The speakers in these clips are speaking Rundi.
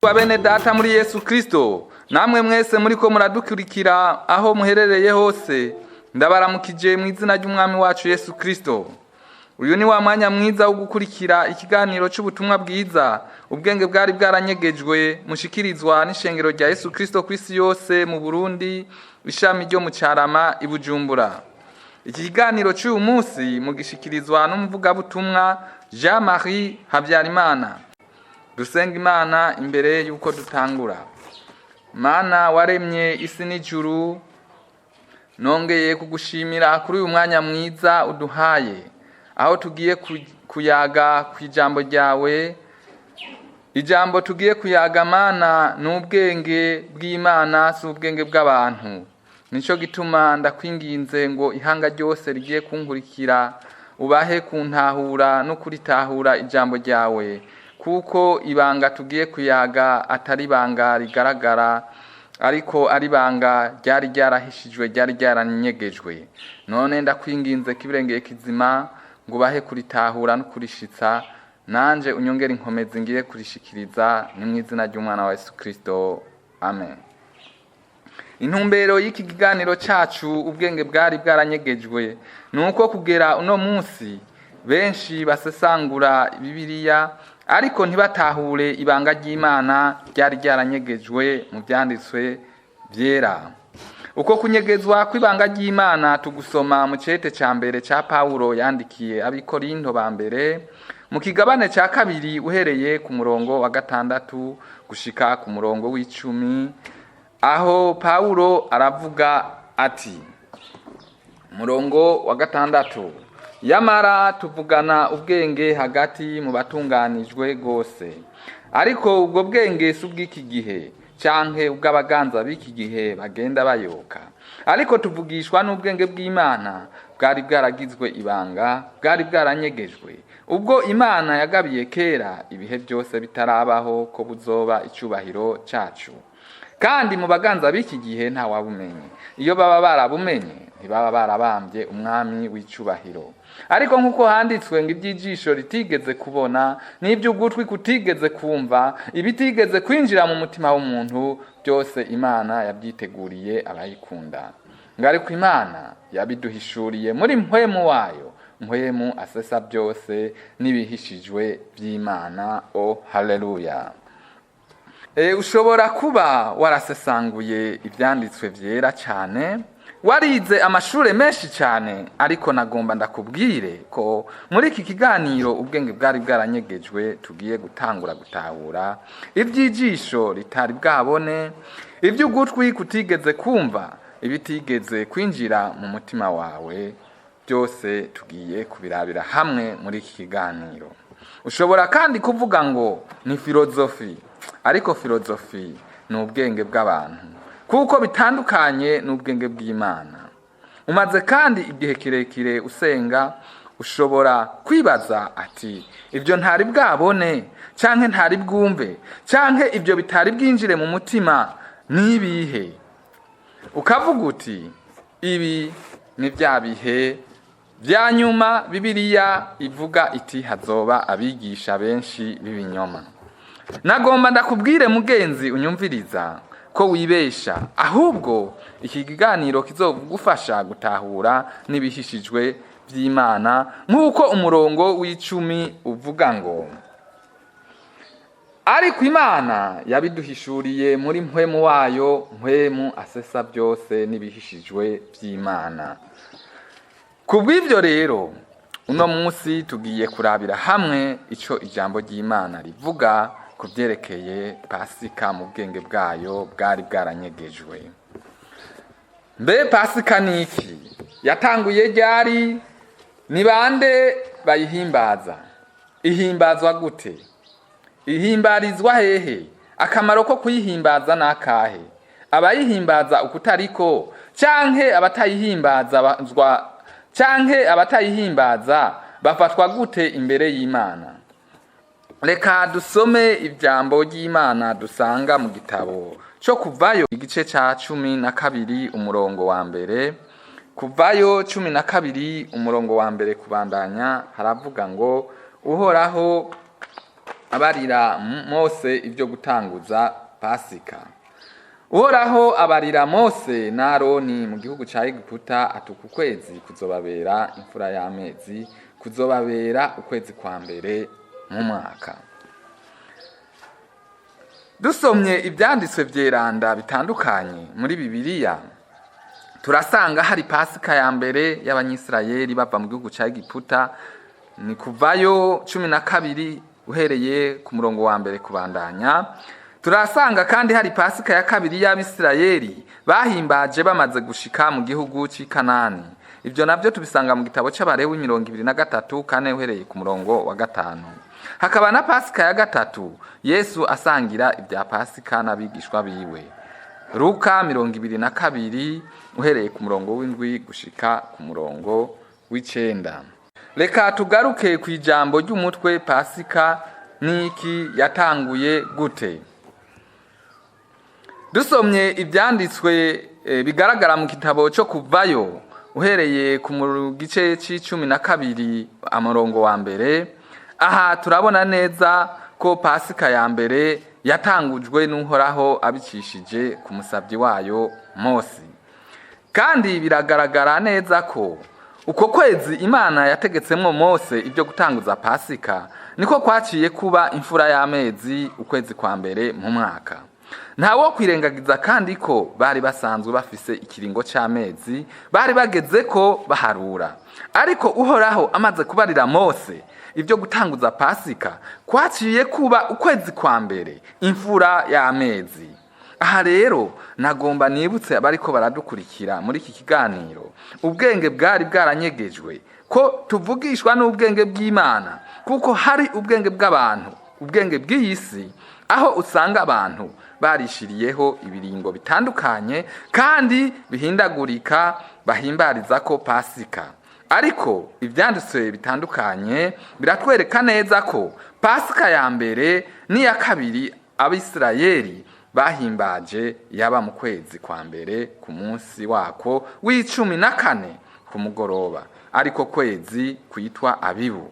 Bakundwa bene data muri Yesu Kristo, namwe mwese muriko muradukurikira aho muherereye hose, ndabaramukije mu izina ry'Umwami wacu Yesu Kristo. Uyu ni wa mwanya mwiza wo gukurikira ikiganiro c'ubutumwa bwiza, ubwenge bwari bwaranyegejwe, mushikirizwa n'ishengero rya Yesu Kristo kw'isi yose mu Burundi, ishami ryo mu Carama i Bujumbura. Iki kiganiro c'uyu munsi mugishikirizwa n'umuvugabutumwa Jean Marie Habyarimana. Dusenga Imana imbere y'uko dutangura. Mana waremye isi n'ijuru, nongeye kugushimira kuri uyu mwanya mwiza uduhaye, aho tugiye kuyaga ku ijambo ryawe. Ijambo tugiye kuyaga, Mana, ni ubwenge bw'Imana, si ubwenge bw'abantu. Nico gituma ndakwinginze ngo ihanga ryose rigiye kunkurikira ubahe kuntahura no kuritahura ijambo ryawe, kuko ibanga tugiye kuyaga atari ibanga rigaragara, ariko ari ibanga ryari ryarahishijwe, ryari ryaranyegejwe. None ndakwinginze kibirengeye kizima ngo ubahe kuritahura no kurishitsa, nanje unyongere inkomezi ngiye kurishikiriza. Ni mu izina ry'umwana wa Yesu Kristo, amen. Intumbero y'iki kiganiro cacu, ubwenge bwari bwaranyegejwe, ni uko kugera uno munsi benshi basesangura Bibiliya, ariko ntibatahure ibanga ry'Imana ryari ryaranyegejwe mu vyanditswe vyera. Uko kunyegezwa kw'ibanga ry'Imana tugusoma mu cete ca mbere ca Pawulo yandikiye ab'Ikorinto ba mbere, mu kigabane ca kabiri, uhereye ku murongo wa 6 gushika ku murongo w'10, aho Pawulo aravuga ati, murongo wa 6: "Yamara tuvugana ubwenge hagati mu batunganijwe rwose, ariko ubwo bwenge si ubw'iki gihe canke ubw'abaganza b'iki gihe bagenda bayoka, ariko tuvugishwa n'ubwenge bw'Imana bwari bwaragizwe ibanga, bwari bwaranyegejwe, ubwo Imana yagabiye kera ibihe byose bitarabaho ko buzoba icubahiro cacu. Kandi mu baganza b'iki gihe ntawabumenye. Iyo baba barabumenye, ntibaba barabambye Umwami w'icubahiro. Ariko nk'uko handitswe ngo: 'Iby'ijisho ritigeze kubona, n'iby'ugutwi kutigeze kumva, ibitigeze kwinjira mu mutima w'umuntu, byose Imana yabyiteguriye abayikunda.' Ngo ariko Imana yabiduhishuriye muri Mpwemu wayo, Mpwemu asesa byose n'ibihishijwe by'Imana." O haleluya! Ushobora kuba warasesanguye ibyanditswe byera cyane, warize amashuri menshi cyane, ariko nagomba ndakubwire ko muri iki kiganiro, ubwenge bwari bwaranyegejwe, tugiye gutangura gutahura iby'ijisho ritari bwabone, iby'ugutwi kutigeze kumva, ibitigeze kwinjira mu mutima wawe. Byose tugiye kubirabira hamwe muri iki kiganiro. Ushobora kandi kuvuga ngo ni filozofi, ariko filozofi ni ubwenge bw'abantu, kuko bitandukanye n'ubwenge bw'Imana. Umaze kandi igihe kirekire usenga, ushobora kwibaza ati: "Ibyo ntari bwabone, canke ntari bwumve, canke ibyo bitari bwinjire mu mutima nibihe?" Ukavuga uti: "Ibi ni bya bihe bya nyuma Bibiliya ivuga iti hazoba abigisha benshi b'ibinyoma." Nagomba ndakubwire, mugenzi unyumviriza, ko wibesha. Ahubwo iki kiganiro kizogufasha gutahura n'ibihishijwe by'Imana, nk'uko umurongo w'10 uvuga ngo: "Ariko Imana yabiduhishuriye muri Mpwemu wayo, Mpwemu asesa byose n'ibihishijwe by'Imana." Ku bw'ibyo rero, uno munsi tugiye kurabira hamwe ico ijambo ry'Imana rivuga ku byerekeye Pasika mu bwenge bwayo bwari bwaranyegejwe. Mbe Pasika ni iki? Yatanguye ryari? Ni bande bayihimbaza? Ihimbazwa gute? Ihimbarizwa hehe? Akamaro ko kuyihimbaza ni akahe? Abayihimbaza ukutariko canke abatayihimbaza bafatwa gute imbere y'Imana? Reka dusome ijambo ry'Imana dusanga mu gitabo cyo Kuvayo, igice ca 12, umurongo wa 1. Kuvayo 12, umurongo wa 1 kubandanya, haravuga ngo: Uhoraho Abarira Mose ibyo gutanguza Pasika. Uhoraho abarira Mose na Aroni mu gihugu ca Egiputa ati: "Uku kwezi kuzobabera imfura y'amezi, kuzobabera ukwezi kwa mbere mu mwaka." Dusomye ibyanditswe vyeranda bitandukanye muri Bibiliya, turasanga hari Pasika ya mbere y'Abanyisirayeli bava mu gihugu ca Egiputa. Ni Kuvayo 12 uhereye ku murongo wa mbere kubandanya. Turasanga kandi hari Pasika ya kabiri y'Abisirayeli bahimbaje bamaze gushika mu gihugu c'i Kanani. Ibyo navyo tubisanga mu gitabo c'Abarewi 23 kane uhereye ku murongo wa 5. Hakaba na Pasika ya gatatu, Yesu asangira ibya Pasika n'abigishwa biwe, Luka 22 uhereye ku murongo w'7 gushika ku murongo w'9. Reka tugaruke ku ijambo ry'umutwe: Pasika niki, yatanguye gute? Dusomye ibyanditswe bigaragara mu gitabo cyo Kuvayo uhereye ku gice c'12 amurongo wa mbere, aha turabona neza ko Pasika ya mbere yatangujwe n'Uhoraho abicishije ku musabyi wayo Mose. Kandi biragaragara neza ko uko kwezi Imana yategetsemwo Mose ibyo gutanguza Pasika niko kwaciye kuba imfura y'amezi, ukwezi kwa mbere mu mwaka. Ntawo kwirengagiza kandi ko bari basanzwe bafise ikiringo c'amezi bari bageze ko baharura, ariko Uhoraho amaze kubarira Mose ibyo gutanguza Pasika, kwaciye kuba ukwezi kwa mbere, imfura y'amezi. Aha rero nagomba nibutse abariko baradukurikira muri iki kiganiro ubwenge bwari bwaranyegejwe, ko tuvugishwa n'ubwenge bw'Imana, kuko hari ubwenge bw'abantu, ubwenge bw'iyi si, aho usanga abantu barishiriyeho ibiringo bitandukanye kandi bihindagurika bahimbariza ko Pasika. Ariko ibyanditswe bitandukanye biratwereka neza ko Pasika ya mbere n'iya kabiri Abisirayeli bahimbaje yaba mu kwezi kwa mbere, ku munsi wako w'14 ku mugoroba, ariko kwezi kwitwa Abibu.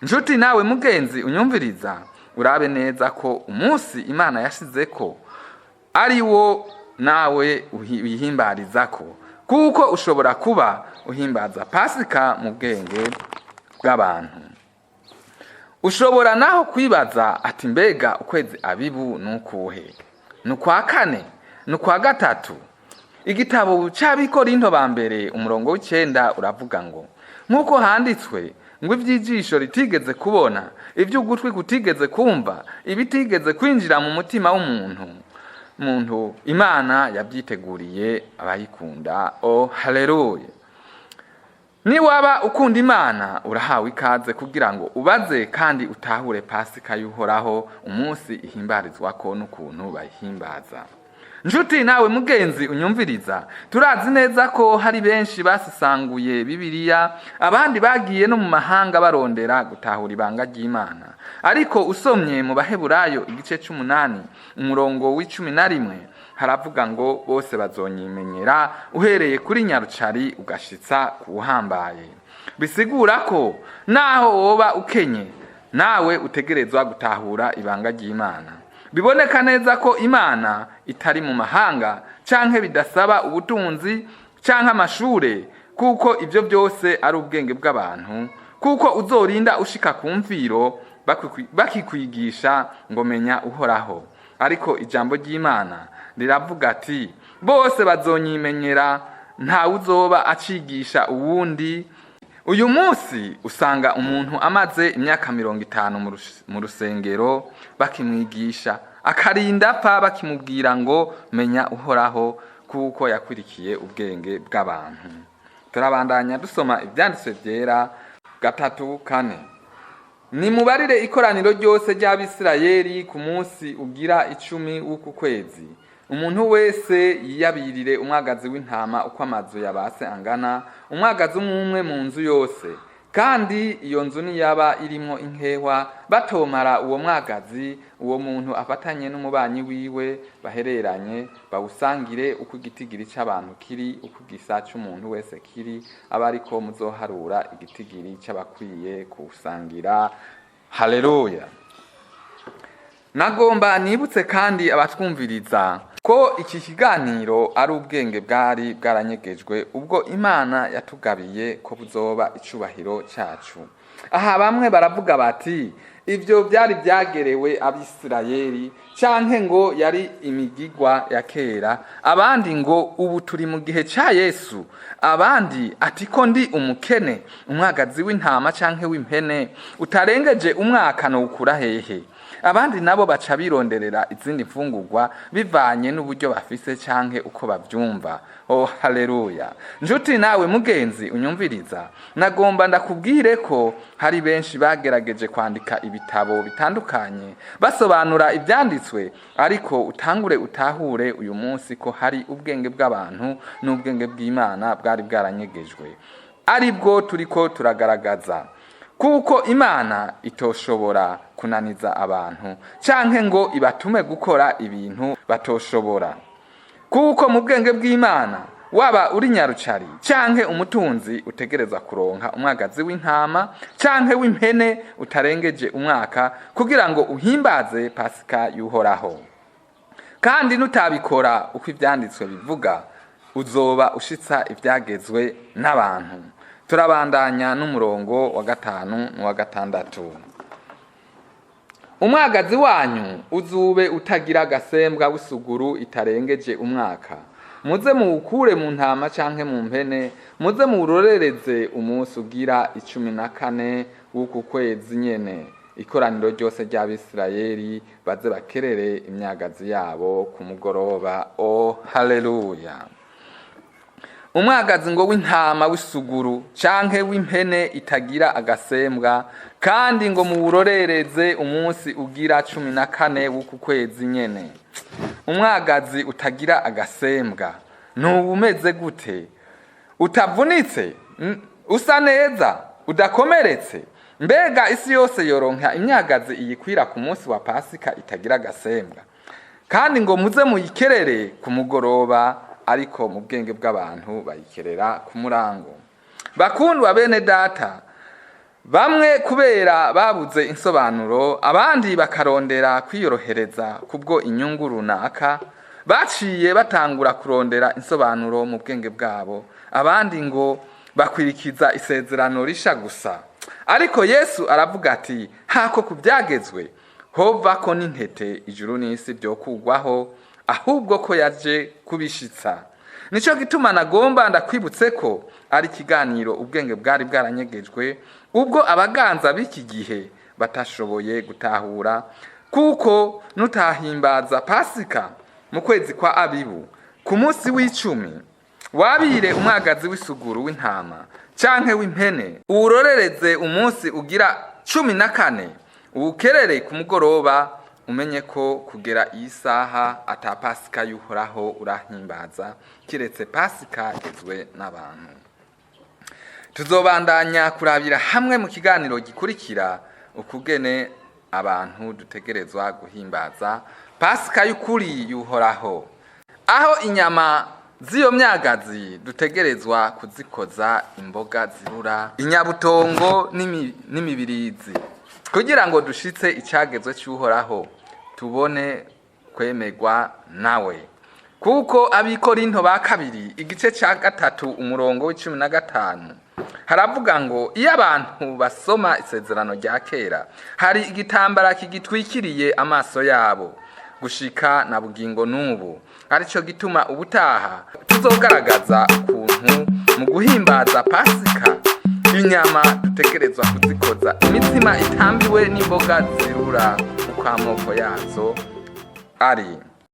Nshuti nawe mugenzi unyumviriza, urabe neza ko umunsi Imana yashize ko ari wo nawe wihimbariza ko, kuko ushobora kuba uhimbaza Pasika mu bwenge bw'abantu. Ushobora naho kwibaza ati: "Mbega ukwezi Abibu ni ukuhe? Ni ukwa kane? Ni ukwa gatatu?" Igitabo c'Abikorinto ba mbere umurongo w'9 uravuga ngo: "Nk'uko handitswe ngo iby'ijisho ritigeze kubona, iby'ugutwi kutigeze kumva, ibitigeze kwinjira mu mutima w'umuntu muntu, Imana yabyiteguriye abayikunda." Oh, haleluya! Niwaba ukunda Imana, urahawe ikaze kugira ngo ubaze kandi utahure Pasika y'Uhoraho, umunsi ihimbarizwako n'ukuntu bayihimbaza. Nshuti nawe mugenzi unyumviriza, turazi neza ko hari benshi basesanguye Bibiliya, abandi bagiye no mu mahanga barondera gutahura ibanga ry'Imana. Ariko usomye mu Baheburayo igice c'8 umurongo w'11, haravuga ngo: "Bose bazonyimenyera, uhereye kuri nyarucari ugashitsa ku uhambaye." Bisigura ko naho woba ukenye, nawe utegerezwa gutahura ibanga ry'Imana. Biboneka neza ko Imana itari mu mahanga, canke bidasaba ubutunzi canke amashure, kuko ibyo byose ari ubwenge bw'abantu, kuko uzorinda ushika ku mviro bakikwigisha ngo menya Uhoraho. Ariko ijambo ry'Imana riravuga ati: "Bose bazonyimenyera, ntawe uzoba acigisha uwundi." Uyu munsi usanga umuntu amaze imyaka 50 mu rusengero bakimwigisha, akarinda apfa bakimubwira ngo menya Uhoraho, kuko yakwirikiye ubwenge bw'abantu. Turabandanya dusoma ibyanditswe byera. 3 4: "Nimubarire ikoraniro ryose ry'Abisirayeli ku munsi ugira 10 w'uku kwezi, umuntu wese yiyabirire umwagazi w'intama uko amazu yabase angana, umwagazi umwe umwe mu nzu yose. Kandi iyo nzu niyaba irimwo inkehwa, batomara uwo mwagazi, uwo muntu afatanye n'umubanyi wiwe bahereranye, bawusangire uko igitigiri c'abantu kiri, uko igisa c'umuntu wese kiri, abe ariko muzoharura igitigiri c'abakwiye kuwusangira." Haleluya! Nagomba nibutse kandi abatwumviriza ko iki kiganiro ari ubwenge bwari bwaranyegejwe ubwo Imana yatugabiye ko buzoba icubahiro cyacu. Aha bamwe baravuga bati ibyo byari byagerewe Abisirayeli, canke ngo yari imigigwa ya kera, abandi ngo ubu turi mu gihe ca Yesu, abandi ati ko ndi umukene, umwagazi w'intama canke w'impene utarengeje umwaka nowukura hehe? Abandi nabo baca bironderera izindi mfungurwa bivanye n'uburyo bafise canke uko bavyumva. Oh, haleluya! Njuti nawe mugenzi unyumviriza, nagomba ndakubwire ko hari benshi bagerageje kwandika ibitabo bitandukanye basobanura ivyanditswe, ariko utangure utahure uyu munsi ko hari ubwenge bw'abantu n'ubwenge bw'Imana bwari bwaranyegejwe, aribwo turiko turagaragaza. Kuko Imana itoshobora kunaniza abantu canke ngo ibatume gukora ibintu batoshobora. Kuko mu bwenge bw'Imana waba uri nyarucari canke umutunzi utegerezwa kuronka umwagazi w'intama canke w'impene utarengeje umwaka kugira ngo uhimbaze Pasika y'Uhoraho. Kandi nutabikora uko ivyanditswe bivuga, uzoba ushitsa ivyagezwe n'abantu. Turabandanya n'umurongo wa 5 n'uwa 6. Umwagazi wanyu uzube utagira agasembwa w'isuguru itarengeje umwaka. Muze muwukure mu ntama canke mu mpene, muze muwurorereze umunsi ugira 14 w'uku kwezi nyene. Ikoraniro ryose ry'Abisirayeli baze bakerere imyagazi yabo ku mugoroba. Oh, haleluya! Umwagazi ngo w'intama w'isuguru canke w'impene itagira agasembwa, kandi ngo muwurorereze umunsi ugira 14 w'uku kwezi nyene. Umwagazi utagira agasembwa ntuba umeze gute? Utavunitse, usa neza, udakomeretse. Mbega isi yose yoronka imyagazi iyikwira ku munsi wa Pasika itagira agasembwa? Kandi ngo muze muyikerere ku mugoroba, ariko mu bwenge bw'abantu bayikerera ku murango. Bakundwa bene data, bamwe kubera babuze insobanuro, abandi bakarondera kwiyorohereza kubwo inyungu runaka, baciye batangura kurondera insobanuro mu bwenge bwabo, abandi ngo bakwirikiza isezerano risha gusa. Ariko Yesu aravuga ati hako kubyagezwe hova ko n'intete ijuru n'isi byokugwaho, ahubwo ko yaje kubishitsa. Nico gituma nagomba ndakwibutse ko ari ikiganiro ubwenge bwari bwaranyegejwe ubwo abaganza b'iki gihe batashoboye gutahura, kuko nutahimbaza Pasika mu kwezi kwa Abibu ku munsi w'icumi, wabire umwagazi w'isuguru w'intama canke w'impene, uwurorereze umunsi ugira 14, uwukerere ku mugoroba, umenye ko kugera iyi saha ata Pasika y'Uhoraho urahimbaza, kiretse Pasika igizwe n'abantu. Tuzobandanya kurabira hamwe mu kiganiro gikurikira ukugene abantu dutegerezwa guhimbaza Pasika y'ukuri y'Uhoraho, aho inyama z'iyo myagazi dutegerezwa kuzikoza imboga zirura, inyabutongo n'imibirizi, kugira ngo dushitse icagezwe cy'Uhoraho tubone kwemerwa nawe. Kuko Abikorinto ba kabiri igice cya 3 umurongo wa 15 haravuga ngo iyo abantu basoma isezerano rya kera hari igitambara kigitwikiriye amaso yabo gushika na bugingo n'ubu. Aricyo gituma ubutaha tuzogaragaza ukuntu mu guhimbaza Pasika inyama dutegerezwa kuzikoza imitsima itambiwe n'imboga zirura uko amoko yazo ari.